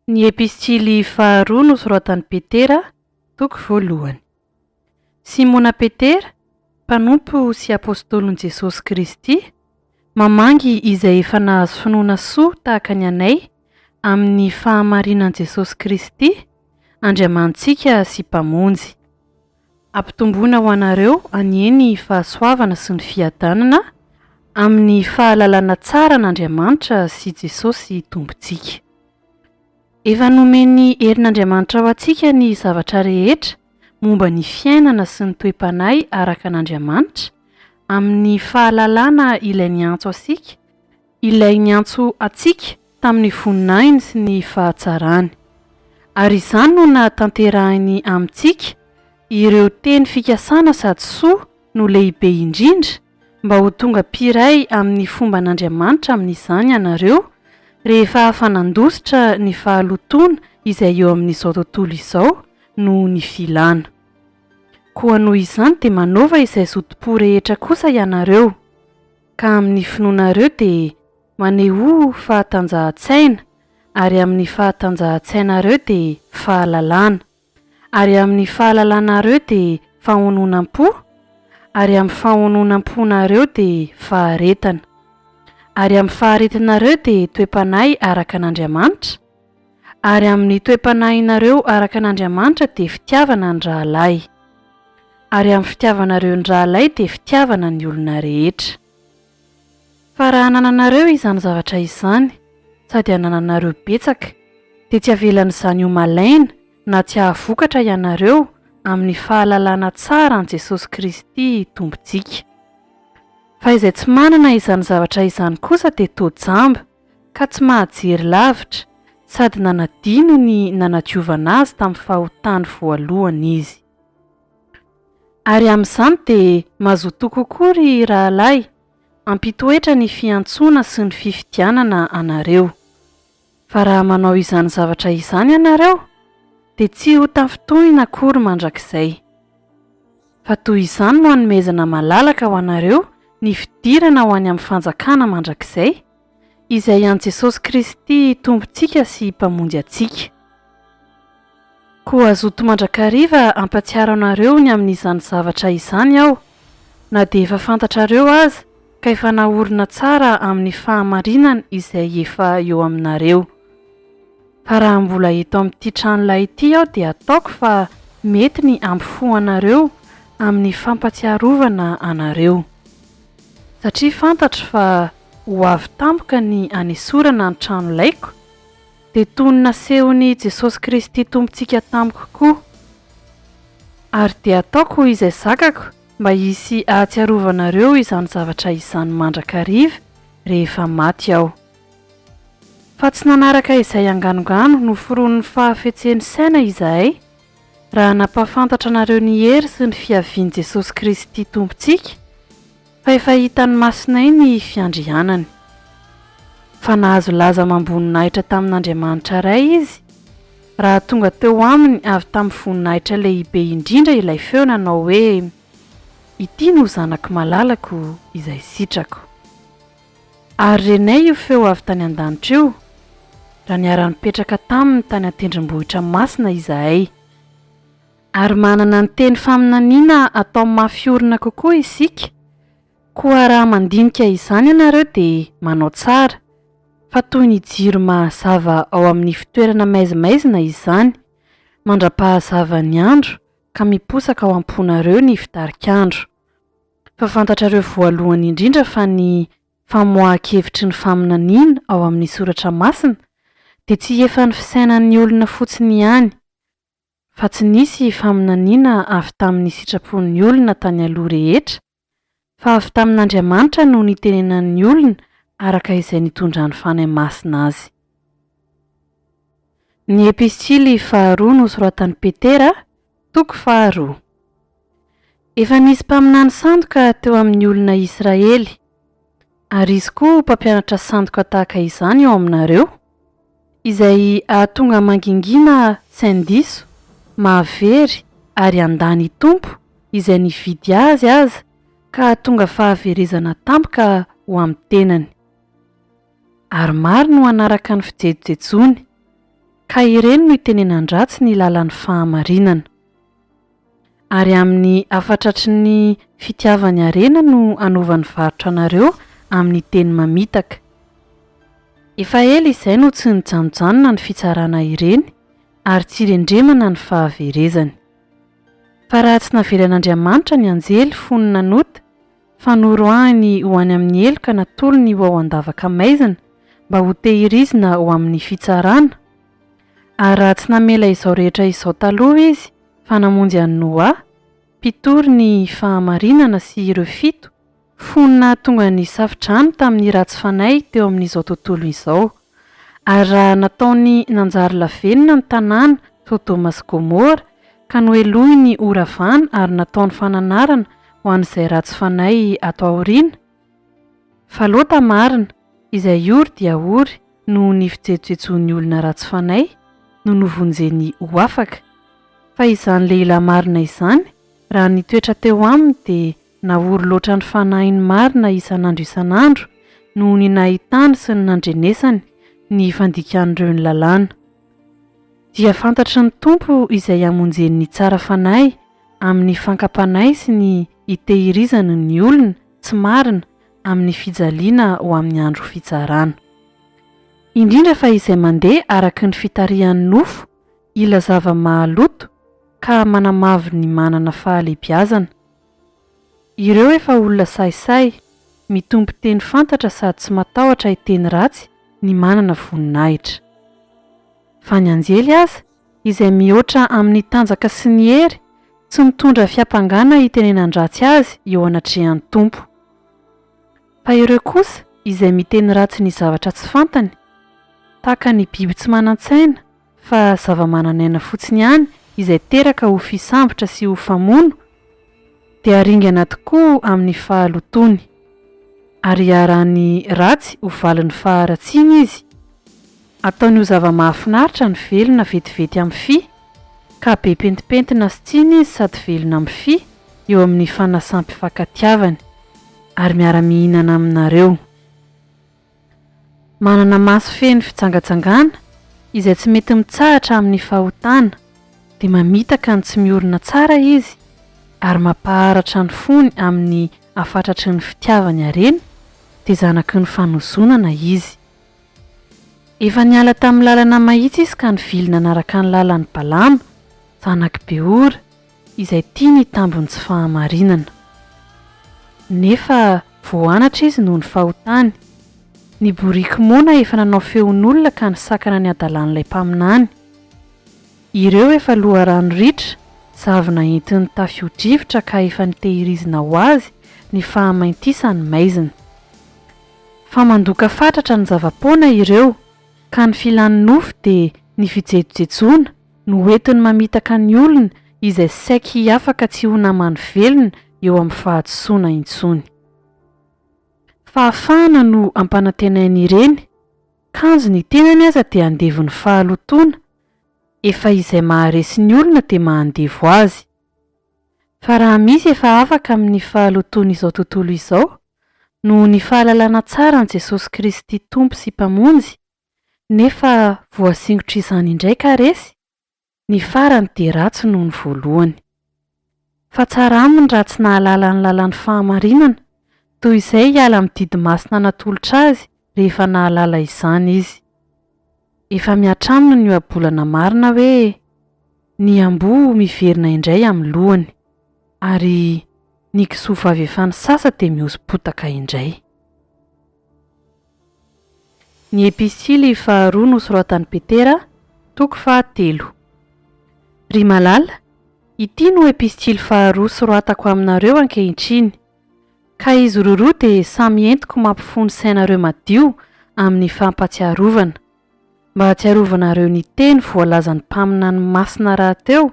Ny Epistily faharoa nosoratan'i Petera, toko voalohany. Simona Petera, mpanompo sy apostolin'i Jesosy Kristy, mamangy izay efa nahazo finoana soa tahaka ny anay amin'ny fahamarinan'i Jesosy Kristy, Andriamanitsika sy Mpamonjy. Ampitomboina ho anareo anie ny fahasoavana sy ny fiadanana amin'ny fahalalana tsara an'Andriamanitra sy Jesosy Tompontsika. Efa nomen'ny herin'Andriamanitra ho antsika ny zavatra rehetra momba ny fiainana sy ny toe-panahy araka an'Andriamanitra, amin'ny fahalalana ilay niantso antsika, ilay niantso antsika tamin'ny voninahiny sy ny fahatsarany. Ary izany no nahatanterahiny amintsika ireo teny fikasana sady soa no lehibe indrindra, mba ho tonga mpiray amin'ny fomban'Andriamanitra amin'izany ianareo, rehefa afa-nandositra ny fahalotoana izay eo amin'izao tontolo izao noho ny filana. Koa noho izany dia manaova izay zotom-po rehetra kosa ianareo, ka amin'ny finoanareo dia manehoa fahatanjahan-tsaina, ary amin'ny fahatanjahan-tsainareo dia fahalalana. Ary amin'ny fahalalanareo dia fahononam-po, ary amin'ny fahononam-ponareo dia faharetana. Ary amin'ny faharetanareo dia toe-panahy araka an'Andriamanitra, ary amin'ny toe-panahinareo araka an'Andriamanitra dia fitiavana ny rahalahy. Ary amin'ny fitiavanareo ny rahalahy dia fitiavana ny olona rehetra. Fa raha anananareo izany zavatra izany, sady anananareo betsaka, dia tsy avelan'izany ho malaina na tsy hahavokatra ianareo amin'ny fahalalana tsara an'i Jesosy Kristy Tompontsika. Fa izay tsy manana izany zavatra izany kosa dia toa jamba, ka tsy mahajery lavitra, sady nanadino ny nanadiovana azy tamin'ny fahotany voalohany izy. Ary amin'izany dia mazotoa kokoa ry rahalahy hampitoetra ny fiantsoana sy ny fifidianana anareo. Fa raha manao izany zavatra izany ianareo, dia tsy ho tafintohina akory mandrakizay. Fa toy izany no hanomezana malalaka ho anareo ny fidirana ho any amin'ny fanjakana mandrakizay, izay an'i Jesosy Kristy Tompontsika sy Mpamonjy antsika. Koa hazoto mandrakariva hampatsiaro anareo ny amin'izany zavatra izany aho, na dia efa fantatrareo aza ka efa naorina tsara amin'ny fahamarinana izay efa eo aminareo. Fa raha mbola eto amin'ity tranolay ity aho dia ataoko fa mety ny hampifoha anareo amin'ny fampatsiarovana anareo. Satria fantatro fa ho avy tampoka ny hanesorana ny tranolaiko, dia toy ny nasehon'i Jesosy Kristy Tompontsika tamiko koa. Ary dia ataoko izay zakako mba hisy hahatsiarovanareo izany zavatra izany mandrakariva rehefa maty aho. Fa tsy nanaraka izay anganongano noforonin'ny fahafetsen'ny saina izahay, raha nampahafantatra anareo ny hery sy ny fiavian'i Jesosy Kristy Tompontsika, Fa efa hitan'ny masonay ny fiandrianany. Fa nahazo laza amam-boninahitra tamin'Andriamanitra Ray izy, raha tonga teo aminy avy tamin'ny voninahitra lehibe indrindra ilay feo nanao hoe, Ity no Zanako malalako izay sitrako. Ary renay io feo avy tany an-danitra io, raha niara-nipetraka taminy tany an-tendrombohitra masina izahay. Ary manana ny teny faminaniana atao mafy orina kokoa isika, koa raha mandinika izany ianareo dia manao tsara, fa toy ny jiro mahazava ao amin'ny fitoerana maizimaizina izany, mandra-pahazavan'ny andro ka miposaka ao am-ponareo ny fitarik'andro. Fa fantatrareo voalohany indrindra fa ny famoahan-kevitry ny faminaniana ao amin'ny Soratra Masina dia tsy efan'ny fisainan'ny olona fotsiny ihany, fa tsy nisy faminaniana avy tamin'ny sitrapon'ny olona tany aloha rehetra, fa avy tamin'Andriamanitra no nitenenan'ny olona araka izay nitondran'ny Fanahy Masina azy. Ny Epistily faharoa nosoratan'i Petera, toko faharoa. Efa nisy mpaminany sandoka teo amin'ny olona Israely, ary hisy koa mpampianatra sandoka tahaka izany eo aminareo, izay hahatonga mangingina sain-diso, mahavery ary handà ny Tompo izay nividy azy aza ka hahatonga fahaverezana tampoka ho amin'ny tenany. Ary maro no hanaraka ny fijejojejoany. Ka ireny no itenenan-dratsy ny lalan'ny fahamarinana. Ary amin'ny hafatratry ny fitiavany harena no anaovany varotra anareo amin'ny teny mamitaka. Efa ela izay no tsy nijanojanona ny fitsarana ireny ary tsy rendremana ny fahaverezany. Fa raha tsy navelan'Andriamanitra ny anjely fony nanota, fa noroahiny ho any amin'ny heloka natolony ho ao an-davaka maizina mba hotehirizina ho amin'ny fitsarana, ary raha tsy namela izao rehetra izao taloha Izy fa namonjy an'i Noa, mpitory ny fahamarinana sy ireo fito, fony nahatonga ny safo-drano tamin'ny ratsy fanahy teo amin'izao tontolo izao, ary raha nataony nanjary lavenona ny tanàna Sodoma sy Gomora, ka nohelohiny horavana ary nataony fananarana ho an'izay ratsy fanahy ato aoriana? Fa Lota marina, izay ory dia ory noho ny fijejojejoan'ny olona ratsy fanahy, no novonjeny ho afaka. Fa izany lehilahy marina izany, raha nitoetra teo aminy dia Nahory loatra ny fanahiny marina isan'andro isan'andro noho ny nahitany sy ny nandrenesany ny fandikan'ireo ny lalàna. Dia fantatry ny Tompo izay hamonjeny ny tsara fanahy amin'ny fankam-panahy sy ny hitehirizany ny olona tsy marina amin'ny fijaliana ho amin'ny andro fitsarana. Indrindra fa izay mandeha araka ny fitarihan'ny nofo hila zava-mahaloto ka manamavo ny manana fahalehibiazana. Ireo efa olona sahisahy, mitompo teny fantatra sady tsy matahotra hiteny ratsy ny manana voninahitra. Fa ny anjely aza, izay mihoatra amin'ny tanjaka sy ny hery, tsy mitondra fiampangana hitenenan-dratsy azy eo anatrehan'ny Tompo. Fa ireo kosa izay miteny ratsy ny zavatra tsy fantany, tahaka ny biby tsy manan-tsaina, fa zava-manan'aina fotsiny ihany izay teraka ho fisambotra sy ho famono, dia ringana tokoa amin'ny fahalotoany, ary iharan'ny ratsy ho valin'ny faharatsiany izy. Ataony ho zava-mahafinaritra ny velona vetivety amin'ny fy, ka be pentimpentina sy tsiny izy sady velona amin'ny fy eo amin'ny fanasam-pifankatiavany, ary miara-mihinana aminareo. Manana maso feno fijangajangana, izay tsy mety mitsahatra amin'ny fahotana, dia mamitaka ny tsy miorina tsara izy, ary mampaharatra ny fony amin'ny hafatratry ny fitiavany harena, dia zanaky ny fanozonana izy. Efa niala tamin'ny lalana mahitsy izy ka nivily nanaraka ny lalan'i Balama, zanak'i Beora, izay tia ny tambin'ny tsy fahamarinana. Nefa voanatra izy noho ny fahotany. Ny boriky moana efa nanao feon'olona ka nisakana ny hadalan'ilay mpaminany. Ireo efa loharano ritra, zavona entin'ny tafio-drivotra ka efa nitehirizina ho azy ny fahamaintisan'ny maizina. Fa mandoka fatratra ny zava-poana ireo, ka ny filan'ny nofo dia ny fijejojejoana, no entiny mamitaka ny olona izay saiky hiafaka tsy ho naman'ny velona eo amin'ny fahadisoana intsony. Fahafahana no ampanantenainy ireny, kanjo ny tenany aza dia andevon'ny fahalotoana, efa izay maharesy ny olona dia mahandevo azy. Fa raha misy efa afaka amin'ny fahalotoan'izao tontolo izao, noho ny fahalalana tsara an'i Jesosy Kristy Tompo sy Mpamonjy, Nefa voasingotr'izany indray ka resy, ny farany dia ratsy noho ny voalohany. Fa tsara aminy raha tsy nahalala ny lalan'ny fahamarinana, toy izay hiala amin'ny didy masina natolotra azy rehefa nahalala izany izy. Efa mihatra aminy ny ohabolana marina hoe, Ny amboa miverina indray amin'ny lohany, ary ny kisoa vavy efa nisasa dia mihoso-potaka indray. Ny Epistily faharoa nosoratan'i Petera, toko fahatelo. Ry malala, ity no epistily faharoa soratako aminareo ankehitriny, ka izy roroa dia samy entiko mampifono sainareo madio amin'ny fampatsiarovana, mba hahatsiarovanareo ny teny voalazan'ny mpaminany masina rahateo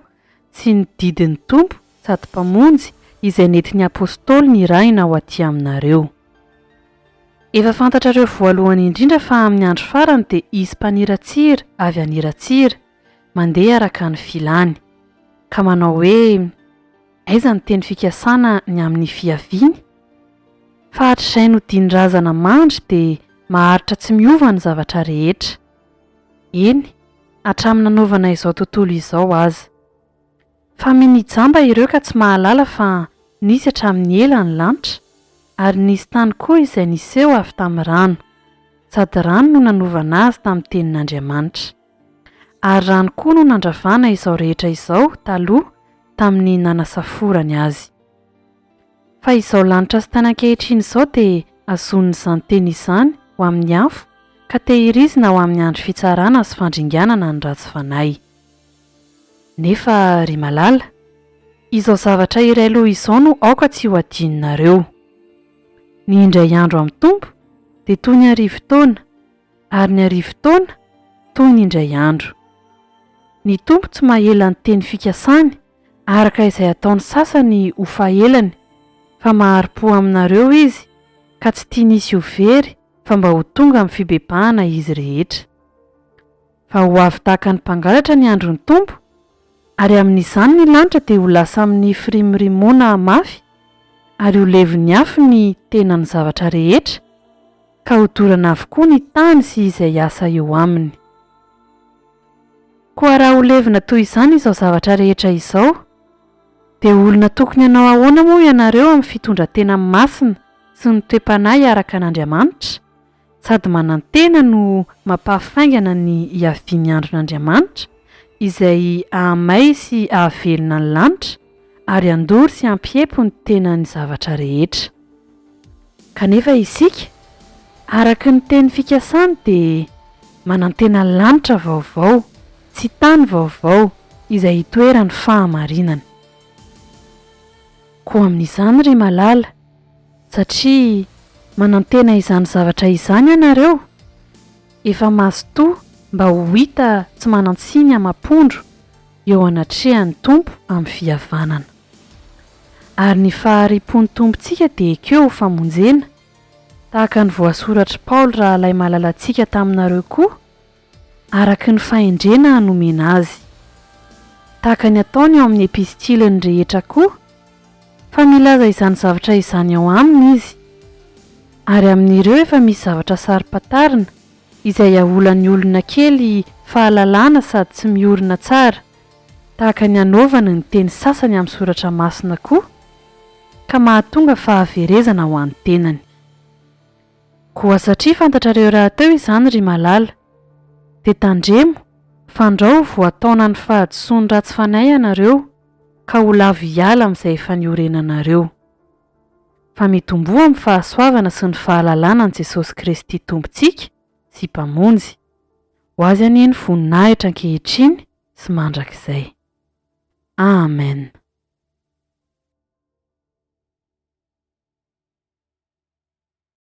sy ny didin'ny Tompo sady Mpamonjy izay nentin'ny Apostoly nirahina ho aty aminareo. Efa fantatrareo voalohany indrindra fa amin'ny andro farany dia hisy mpaniratsira avy haniratsira, mandeha araka ny filany, ka manao hoe, Aiza ny teny fikasana ny amin'ny fiaviany? Fa hatrizay nodian'ny razana mandry dia maharitra tsy miova ny zavatra rehetra. Eny, hatramin'ny nanaovana izao tontolo izao aza. Fa minia jamba ireo ka tsy mahalala fa nisy hatramin'ny ela ny lanitra, ary nisy tany koa izay niseho avy tamin'ny rano, sady rano no nanovana azy tamin'ny tenin'Andriamanitra. Ary rano koa no nandravana izao rehetra izao taloha tamin'ny nanasaforany azy. Fa izao lanitra sy tany ankehitriny izao dia hazonin'izany teny izany ho amin'ny afo ka tehirizina ho amin'ny andro fitsarana sy fandringanana ny ratsy fanahy. Nefa, ry malala, izao zavatra iray loha izao no aoka tsy ho adinonareo. Ny indray andro amin'ny Tompo dia toy ny arivotaona, ary ny arivotaona toy ny indray andro. Ny Tompo tsy mahela ny teny fikasany araka izay ataon'ny sasany ho fahelany, fa mahari-po aminareo Izy, ka tsy tiany hisy ho very fa mba ho tonga amin'ny fibebahana izy rehetra. Fa ho avy tahaka ny mpangalatra ny andron'ny Tompo, ary amin'izany ny lanitra dia ho lasa amin'ny firimorimoana mafy, ary ho levon'ny afo ny tenan'ny zavatra rehetra, ka hodorana avokoa ny tany sy izay asa eo aminy. Koa raha ho levona toy izany izao zavatra rehetra izao, dia olona tokony hanao ahoana moa ianareo amin'ny fitondran-tena masina sy ny toe-panahy araka an'Andriamanitra? sady manantena no mampahafaingana ny hiavian'ny andron'Andriamanitra, izay hahamay sy hahavelona ny lanitra, ary handoro sy hampiepo ny tenan'ny zavatra rehetra. Kanefa isika, araka ny teny fikasany dia manantena lanitra vaovao sy tany vaovao izay hitoeran'ny fahamarinana. Koa amin'izany, ry malala, satria manantena izany zavatra izany ianareo, efa mazotoa mba ho hita tsy manan-tsiny amam-pondro eo anatrehan'ny Tompo amin'ny fihavanana. Ary ny fahari-pon'ny Tompontsika dia ekeo ho famonjena, tahaka ny voasoratr'i Paoly rahalahy malalantsika taminareo koa, araka ny fahendrena nomena azy. Tahaka ny ataony ao amin'ny epistiliny rehetra koa, fa milaza izany zavatra izany ao aminy izy. Ary amin'ireo efa misy zavatra saro-pantarina, izay aholan'ny olona kely fahalalana sady tsy miorina tsara, tahaka ny anaovany ny teny sasany amin'ny soratra masina koa, ka mahatonga fahaverezana ho an'ny tenany. Koa satria fantatrareo rahateo izany, ry malala, dia tandremo, fandrao ho voataonan'ny fahadisoan'ny ratsy fanahy ianareo, ka ho lavo hiala amin'izay efa niorenanareo. Fa mitomboa amin'ny fahasoavana sy ny fahalalana an'i Jesosy Kristy Tompontsika sy Mpamonjy. Ho Azy anie ny voninahitra ankehitriny sy mandrakizay. Amen.